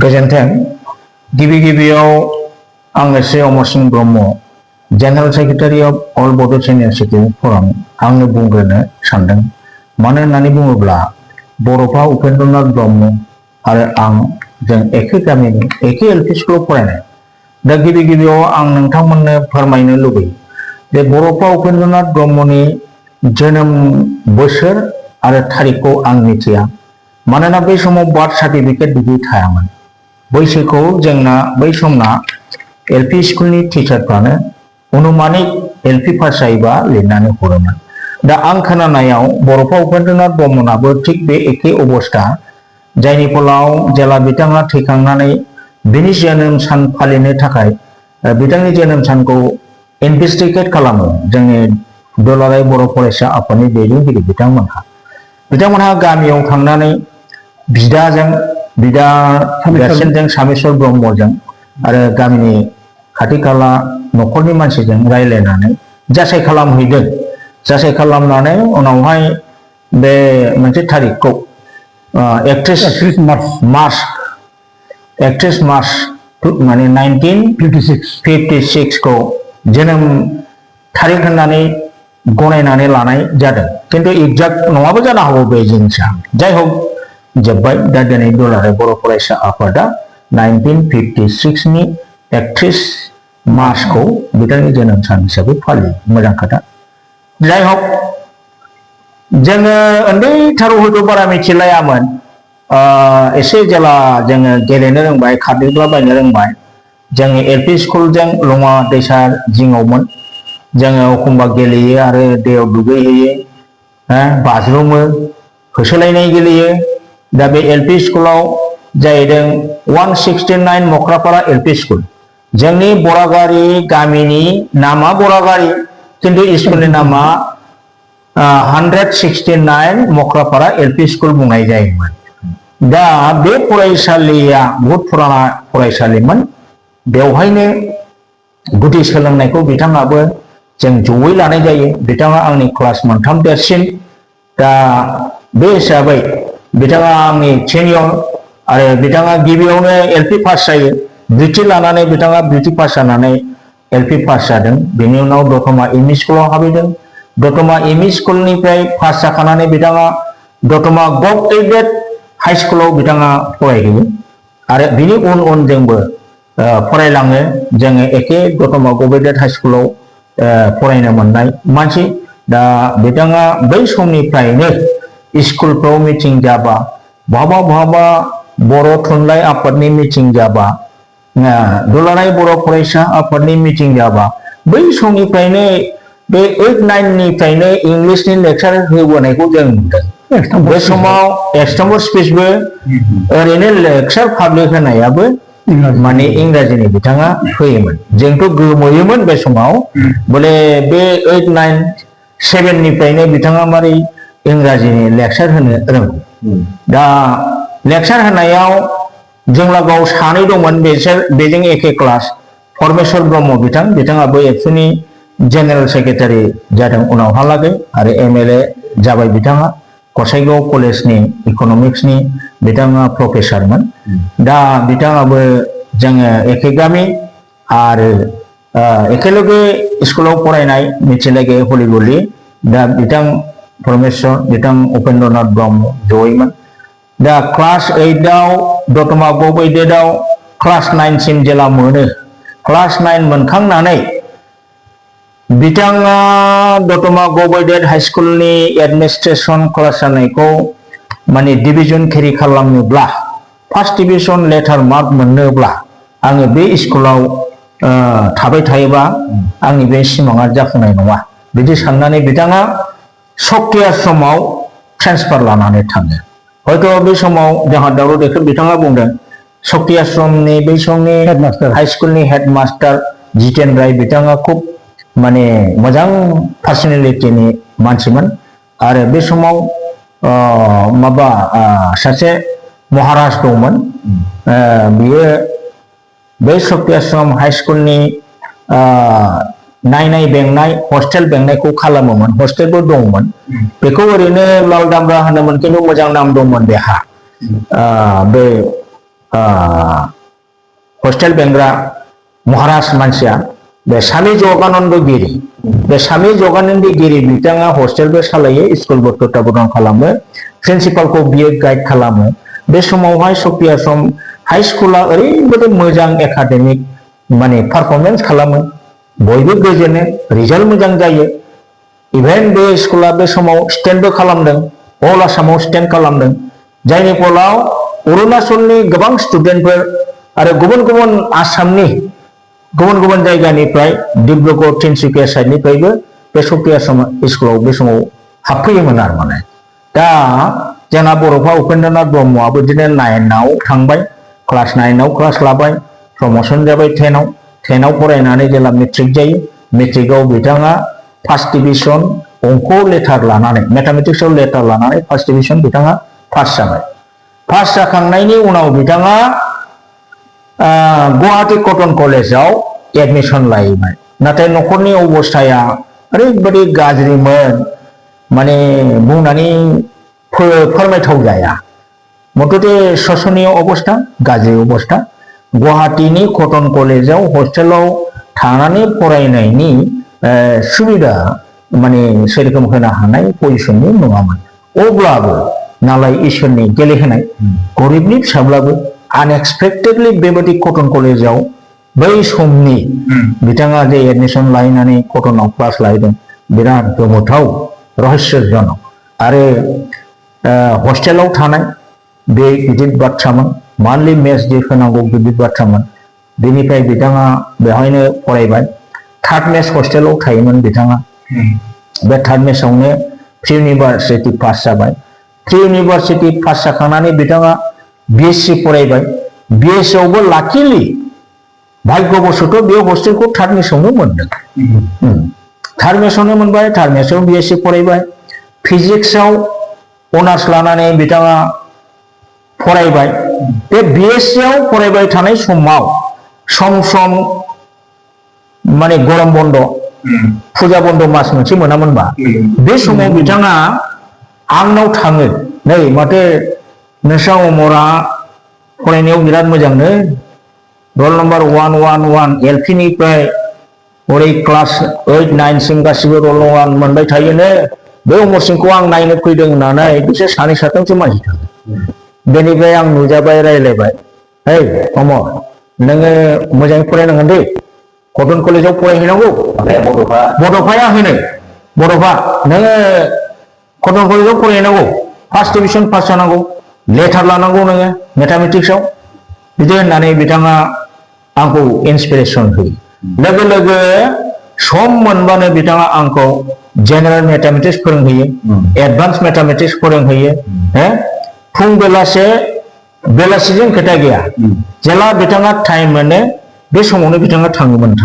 गोजोन्थों गिबि गिबियाव आं एसे Amar Singh Brahma general secretary of all Bodo' university फराम आंनो बुंग्रोनो सानदों। मानो होननानै बुङोब्ला बर'फा उपेन्द्रनाथ ब्रह्म आरो आं जों एखे गामिनि एखे एलपि स्कुलाव फरायनाय। दा गिबि गिबियाव आं नोंथांमोननो फोरमायनो लुबैयो जे बर'फा उपेन्द्रनाथ ब्रह्मनि जोनोम बोसोर आरो थारिखखौ आं मिथिया, मानोना बै समाव बार्थ सार्टिफिकेट बिदि थायामोन। बैसोखौ जोंना बै समना एलपि स्कुलनि टिचारफ्रानो अनुमानिक एलपि पास जायोबा लिरनानै हरोमोन। दा आं खोनानायाव बर'फा उपेन्द्रनाथ ब्रह्मनाबो थिग बे एखे अबस्था, जायनि फलाव जेला बिथाङा थैखांनानै बिनि जोनोम सान फालिनो थाखाय बिथांनि जोनोम सानखौ इनभेस्टिगेट खालामो जोंनि दुलाराय बर' फरायसा आफादनि दैदेनगिरि बिथांमोनहा गामियाव थांनानै बिदा देरसिनजों सामेश्वर ब्रह्मजों आरो गामिनि खाथि खाला न'खरनि मानसिजों रायज्लायनानै जासाइ खालामहैदों। जासाइ खालामनानै उनावहाय बे मोनसे थारिखखौ 31 मार्च माने 1956 खौ जोनोम थारिख होननानै गनायनानै लानाय जादों। खिन्थु एक्जाक्ट नङाबो जानो हागौ बे जिनिसा। जाय हक जोब्बाय। दा दिनै दुलाराय बर' फरायसा आफादा 1956 नि 31 मार्चखौ बिथांनि जोनोम सान हिसाबै फालियो। मोजां खोथा। जाय हक जोङो उन्दैथाराव हयथ' बारा मिथिलायामोन। एसे जेला जोङो गेलेनो रोंबाय, खारदिंलाबायनो रोंबाय, जोंनि एलपि स्कुलजों लङा दैसा जिङावमोन। जोङो एखमबा गेलेयो आरो दैयाव दुगैहैयो, बाज्रुमो, होसोलायनाय गेलेयो। दा बे एलपि स्कुलाव जाहैदों 169 मक्रापारा एलपि स्कुल। जोंनि बरागारि गामिनि नामा बरागारि, किन्तु स्कुलनि नामा 169 मक्रापारा एलपि स्कुल बुंनाय जायोमोन। दा बे फरायसालिया बहुत फुराना फरायसालिमोन। बेवहायनो गुदि सोलोंनायखौ बिथाङाबो जों जयै लानाय जायो। बिथाङा आंनि क्लास मोनथाम देरसिन। दा बे हिसाबै बिथाङा आंनि सिनियर आरो बिथाङा गिबियावनो एलपि पास जायो। ब्रैथि लानानै बिथाङा ब्रैथि पास जानानै एलपि पास जादों। बेनि उनाव दतमा एमइ स्कुलाव हाबहैदों। दतमा एमइ स्कुलनिफ्राय पास जाखानानै बिथाङा दतमा गभ एडेड हाइ स्कुलाव बिथाङा फरायहैयो आरो बिनि उन जोंबो फरायलाङो। जोङो एखे दतमा गभ एडेड हाइ स्कुलाव फरायनो मोननाय मानसि। दा बिथाङा बै समनिफ्रायनो स्कुलफ्राव मिटिं जाबा, बहाबा बर' थुनलाइ आफादनि मिटिं जाबा, दुलाराय बर' फरायसा आफादनि मिटिं जाबा, बै समनिफ्रायनो बे 8-9 निफ्रायनो इंलिसनि लेक्सार होबोनायखौ जों नुदों। बे समाव एक्सटेम्बर स्पिचबो ओरैनो लेक्सार पाब्लिक होनायाबो माने इंराजिनि बिथाङा होयोमोन। जोंथ' गोमोयोमोन बे समाव, बले बे 8-9, 7 निफ्रायनो बिथाङा मारै इंराजिनि लेक्सार होनो रोंगौ। दा लेक्सार होनायाव जों लागोआव सानै दंमोन, बेजों एखे क्लास, परमेश्वर ब्रह्म बिथाङाबो एबसुनि जेनेरेल सेक्रेटारि जादों उनावहालागै आरो MLA जाबाय बिथाङा। गसाइगाव कलेजनि इक'नमिक्सनि बिथाङा प्रफेसारमोन। दा बिथाङाबो जोङो एखे गामि आरो एखेलगे स्कुलाव फरायनाय, मिथिलागे हलिगलि। दा बिथां परमेश्वर, बिथां उपेन्द्रनाथ ब्रह्म जयैमोन। दा क्लास 8आव दतमा गभ एडेडआव क्लास 9 सिम जेला मोनो, क्लास 9 मोनखांनानै बिथाङा दतमा गभ एडेड हाइ स्कुलनि एडमिनिस्ट्रेसन क्लास जानायखौ माने डिभिजन केरि खालामनोब्ला, फार्स्ट डिभिजन लेटार मार्क मोननोब्ला, आङो बे स्कुलाव थाबाय थायोबा आंनि बे सिमाङा जाफुंनाय नङा बिदि साननानै बिथाङा सक्ति आश्रमाव ट्रेन्सफार लानानै थाङो। हयथ' बे समाव जोंहा दावराव देखाय बिथाङा बुंदों सक्ति आश्रमनि बै समनि हाइ स्कुलनि हेडमास्टार जितेन राय बिथाङा खुब माने मोजां पार्सनेलिटिनि मानसिमोन आरो बे समाव सासे महाराज दंमोन। बियो बै सक्ति आश्रम हाइ स्कुलनि नायनाय बेंनाय, हस्टेल बेंनायखौ खालामोमोन। हस्टेलबो दंमोन। बेखौ ओरैनो लाल दामरा होनोमोन, खिन्थु मोजां नाम दंमोन बेहा। बे हस्टेल बेंग्रा महाराज मानसिया बे स्वामी जगानन्द गिरि बे स्वामी जगानन्द गिरि बिथाङा हस्टेलबो सालायो स्कुलबो तत्ताबधान खालामो प्रिन्सिपालखौ बियो गाइड खालामो बे समावहाय सफिया सम हाई स्कुला ओरैबायदि मोजां एकाडेमिक माने पारफरमेन्स खालामो बयबो गोजोनो रिजाल्ट मोजां जायो इभेन बे स्कुला बे समाव स्टेन्डबो खालामदों अल आसामाव स्टेन्ड खालामदों जायनि फलाव अरुणाचलनि गोबां स्टुडेन्टफोर आरो गुबुन गुबुन आसामनि गुबुन गुबुन जायगानिफ्राय डिब्रुगड़ तिनसुकिया साइडनिफ्रायबो बे सफिया स्कुलाव बे समाव हाबफैयोमोन आरो माने दा जोंना बर'फा उपेन्द्रनाथ ब्रह्मआबो बिदिनो 9आव थांबाय क्लास 9आव क्लास लाबाय प्रमोशन जाबाय 10आव फरायनानै जेला मेट्रिक जायो मेट्रिकआव बिथाङा फार्स्ट डिभिजन अंक लेटार लानानै मैथमेटिक्सआव लेटार लानानै फार्स्ट डिभिजन बिथाङा पास जाबाय पास जाखांनायनि उनाव बिथाङा गुवाहाटी कटन कलेजाव एडमिशन लायबाय नाथाय नखरनि अबस्थाया ओरैबायदि गाज्रिमोन माने बुंनानै फोरमायथाव जाया मथथे शोचनीय अबस्था गाज्रि अबस्था गुवाहाटीनि कटन कलेजाव हस्टेलाव थानानै फरायनायनि सुबिदा माने सेरखम होनो हानाय पजिशननि नङामोन अब्लाबो नालाय इसोरनि गेलेहोनाय गरिबनि फिसाब्लाबो आनएक्सपेक्टेडलि बेबायदि कटन कलेजाव बै समनि बिथाङा जे एडमिशन लायनानै कटनाव क्लास लायदों बिराद गोमोथाव रहस्यजनक आरो हस्टेलाव थानाय बे गिदिर बाथ्रामोन मान्थलि मेस डे होनांगौ गिदिर बाथ्रामोन बेनिफ्राय बिथाङा बेवहायनो फरायबाय थार्ड मेस हस्टेलाव थायोमोन बिथाङा बे थार्ड मेसावनो प्रि इउनिभार्सिटि पास जाबाय प्रि इउनिभार्सिटि पास जाखांनानै बिथाङा बिएससि फरायबाय बिएससि आवबो लाकिलि भाग्यबशत बे हस्टेलखौ थार्ड मेसावनो मोनदों थार्ड मेसावनो मोनबाय थार्ड मेसाव बिएससि फरायबाय फिजिक्सआव अनार्स लानानै बिथाङा फरायबाय बे बिएससि आव फरायबाय थानाय समाव सम सम माने गरम बन्द फुजा बन्द मास मोनसे मोनामोनबा बे समाव बिथाङा आंनाव थाङो नै माथो नोंस्रा अमरा फरायनायाव बिराद मोजांनो रोल नम्बर 111 एलपि निफ्राय ओरै क्लास 8 9 सिम गासिबो रोल 1 मोनबाय थायोनो बे अमरसिंखौ आं नायनो फैदों होननानै बिसोर सानै साथामसो मानसि थाङो बेनिफ्राय आं नुजाबाय रायलायबाय हे अमर नोङो मोजाङै फरायनांगोन दे कटन कलेजाव फरायहैनांगौ बड'फाया होनो बड'फा नोङो कटन कलेजाव फरायहैनांगौ फार्स्ट डिभिजन पास जानांगौ लेटार लानांगौ नोङो मैथमेटिक्सआव बिदि होननानै बिथाङा आंखौ इन्सपिरेसन होयो लोगो लोगो सम मोनबानो बिथाङा आंखौ जेनेरेल मैथमेटिक्स फोरोंहैयो एडभान्स मैथमेटिक्स फोरोंहैयो फुं बेलासिजों खोथा गैया जेला बिथाङा टाइम मोनो बे समावनो बिथाङा थाङोमोन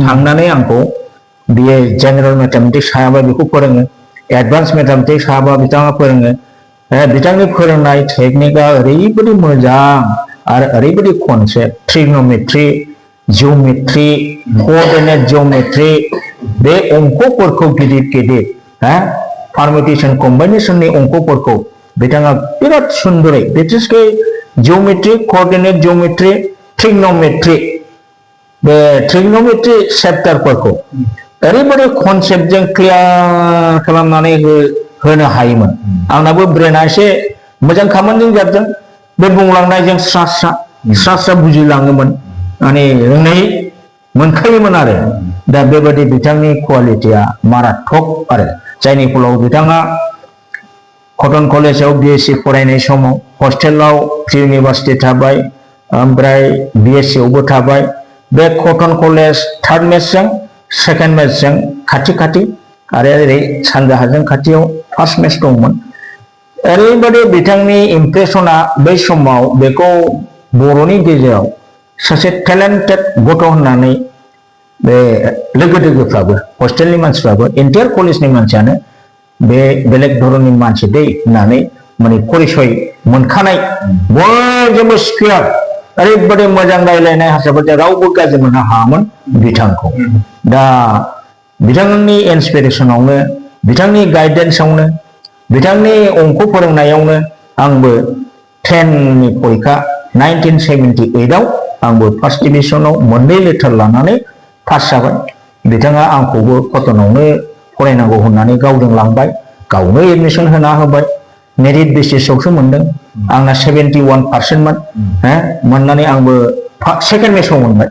थांनानै आंखौ बियो जेनेरेल मैथमेटिक्स हायाबा बेखौ फोरोङो एडभान्स मैथमेटिक्स हायाबा बिथाङा फोरोङो बिथांनि फोरोंनाय टेकनिकआ ओरैबायदि मोजां आरो ओरैबायदि कनसेप्ट ट्रिग्नोमेट्री जिअमेट्री कोअर्डिनेट जिअमेट्री बे अंकफोरखौ गिदिर गिदिर पारमिटेशन कम्बिनेशननि अंकफोरखौ बिथाङा बिराद सुंदरै बिसेसकै जिअमेट्री कोअर्डिनेट जिअमेट्री ट्रिग्नोमेट्री बे ट्रिग्नोमेट्री चैप्टारफोरखौ ओरैबायदि कनसेप्टजों क्लियार खालामनानै होनो हायोमोन आंनाबो ब्रेना एसे मोजां खामानिजों जादों बे बुंलांनायजों स्रा स्रा बुजिलाङोमोन माने रोंनाय मोनखायोमोन आरो दा बेबायदि बिथांनि क्वालिटिया मारात्मक आरो जायनि फलाव बिथाङा कटन कलेजाव बिएससि फरायनाय समाव हस्टेलाव प्रि इउनिभार्सिटि थाबाय ओमफ्राय बिएससि आवबो थाबाय बे कटन कलेज थार्ड मेचजों सेकेन्ड मेचजों खाथि खाथि आरो ओरै सानजाहाजों खाथियाव फार्स्ट मेच दंमोन ओरैबायदि बिथांनि इमप्रेसना बै समाव बेखौ बर'नि गेजेराव सासे टेलेन्टेड गथ' होननानै बे लोगो दोगोफ्राबो हस्टेलनि मानसिफ्राबो एन्टायार कलेजनि मानसियानो बे बेलेग धरननि मानसि दै होननानै माने परिचय मोनखानाय बयजोंबो स्पियार ओरैबायदि मोजां रायलायनाय हारसाफोरजों रावबो गाज्रि मोननो हायामोन बिथांखौ दा बिथांनि इन्सपिरेसनावनो बिथांनि गाइडेन्सआवनो बिथांनि अंक फोरोंनायावनो आंबो 10 नि परिखा 1978 आंबो फार्स्ट डिभिजनाव मोननै लेटार लानानै पास जाबाय बिथाङा आंखौबो कटनावनो फरायनांगौ होननानै गावजों लांबाय गावनो एडमिशन होना होबाय मेरिट बेसिसआवसो मोनदों आंना 71% मोननानै आंबो सेकेन्ड मेचआव मोनबाय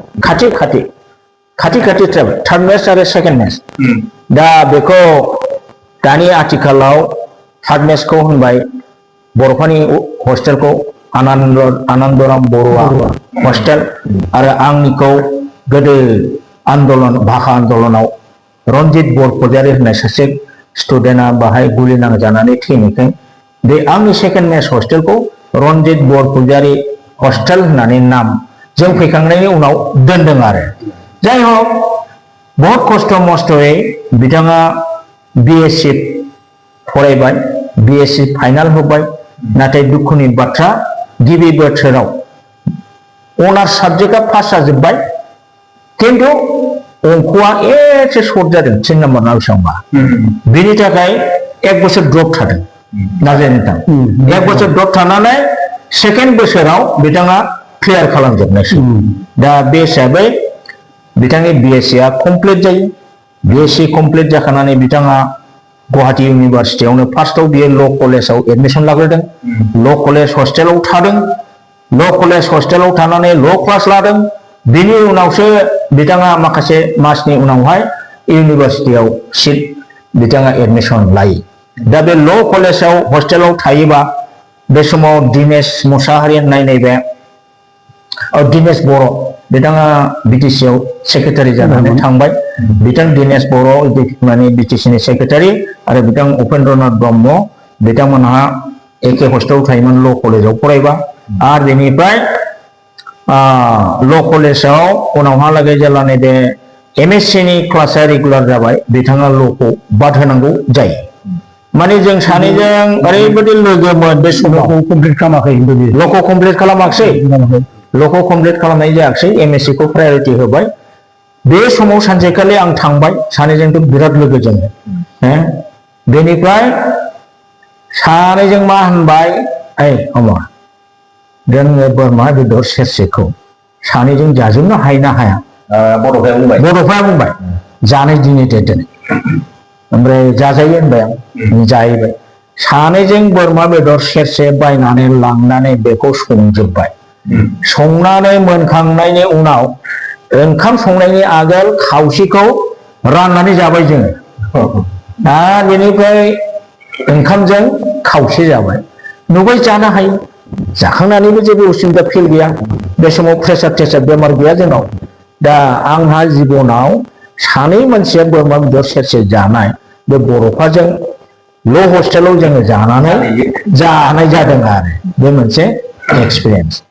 खाथि ट्राइबेल थार्ड मेच आरो सेकेन्ड मेच दा बेखौ दानि आथिखालाव थार्ड मेचखौ होनबाय बर'फोरनि हस्टेलखौ आनन्दराम बरुवा हस्टेल आरो आंनिखौ गोदो आन्दलन भाषा आन्दलनाव रनजित बरफुजारि होननाय सासे स्टुडेन्टआ बाहाय गुलि नांजानानै थैनायखाय बे आंनि सेकेन्ड मेच हस्टेलखौ रनजित बरफुजारि हस्टेल होननानै नाम जों फैखांनायनि उनाव दोनदों आरो जाय हक बहुत खस्थ' मस्थ'यै बिथाङा बिएससि फरायबाय बिएससि फाइनाल होबाय नाथाय दुखुनि बाथ्रा गिबि बोसोराव अनार्स साबजेक्टआ पास जाजोब्बाय किन्तु अंकआ एसे सर्ट जादों 3 नाम्बारना बेसेबांबा बेनि थाखाय 1 बोसोर ड्रप थादों नाजाय नोंथां 1 बोसोर ड्रप थानानै सेकेन्ड बोसोराव बिथाङा क्लियार खालामजोबनायसै दा बे हिसाबै बिथांनि बिएससिआ कमप्लिट जायो बिएससि कमप्लिट जाखानानै बिथाङा गुवाहाटी इउनिभार्सिटियावनो फार्स्टआव बियो ल' कलेजाव एडमिशन लाग्रोदों ल' कलेज हस्टेलाव थादों ल' कलेज हस्टेलाव थानानै ल' क्लास लादों बिनि उनावसो बिथाङा माखासे मासनि उनावहाय इउनिभार्सिटियाव सिट बिथाङा एडमिशन लायो दा बे ल' कलेजाव हस्टेलाव थायोबा बे समाव दिनेश मुसाहारि होननाय नैबे दिनेश बर' बिथाङा बिटिसिआव सेक्रेटारि जानानै थांबाय बिथां दिनेश बर' माने बिटिसिनि सेक्रेटारि आरो बिथां उपेन्द्रनाथ ब्रह्म बिथांमोनहा एके हस्टेलाव थायोमोन ल' कलेजाव फरायबा आरो बेनिफ्राय ल' कलेजाव उनावहालागै जेब्ला नैबे एमएससिनि क्लासआ रेगुलार जाबाय बिथाङा ल'खौ बाद होनांगौ जायो माने जों सानैजों ओरैबायदि लोगोमोन बे समाव कमप्लिट खालामाखै ल'खौ कमप्लिट खालामाखिसै ल'खौ कमप्लिट खालामनाय जायाखिसै एमएससि खौ प्रायरिटि होबाय बे समाव सानसेखालि आं थांबाय सानैजोंथ' बिराद लोगो जोङो बेनिफ्राय सानैजों मा होनबाय ओइ अमर जोङो बोरमा बेदर सेरसेखौ सानैजों जाजोबनो हायो ना हाया बड'फाया बुंबाय जानाय दिनै दोनै ओमफ्राय जाजायो होनबाय आं जाहैबाय सानैजों बोरमा बेदर सेरसे बायनानै लांनानै बेखौ संजोबबाय संनानै मोनखांनायनि उनाव ओंखाम संनायनि आगोल खावसेखौ राननानै जाबाय जोङो आरो बेनिफ्राय ओंखामजों खावसे जाबाय नुबाय जानो हायो जाखांनानैबो जेबो उसुबिदा फिल गैया बे समाव प्रेसार बेमार गैया जोंनाव दा आंहा जिबनाव सानै मानसिया बोरमा बेदर सेरसे जानाय बे बर'फाजों ल' हस्टेलाव जोङो जानाय जादों आरो बे मोनसे एक्सपिरियेन्स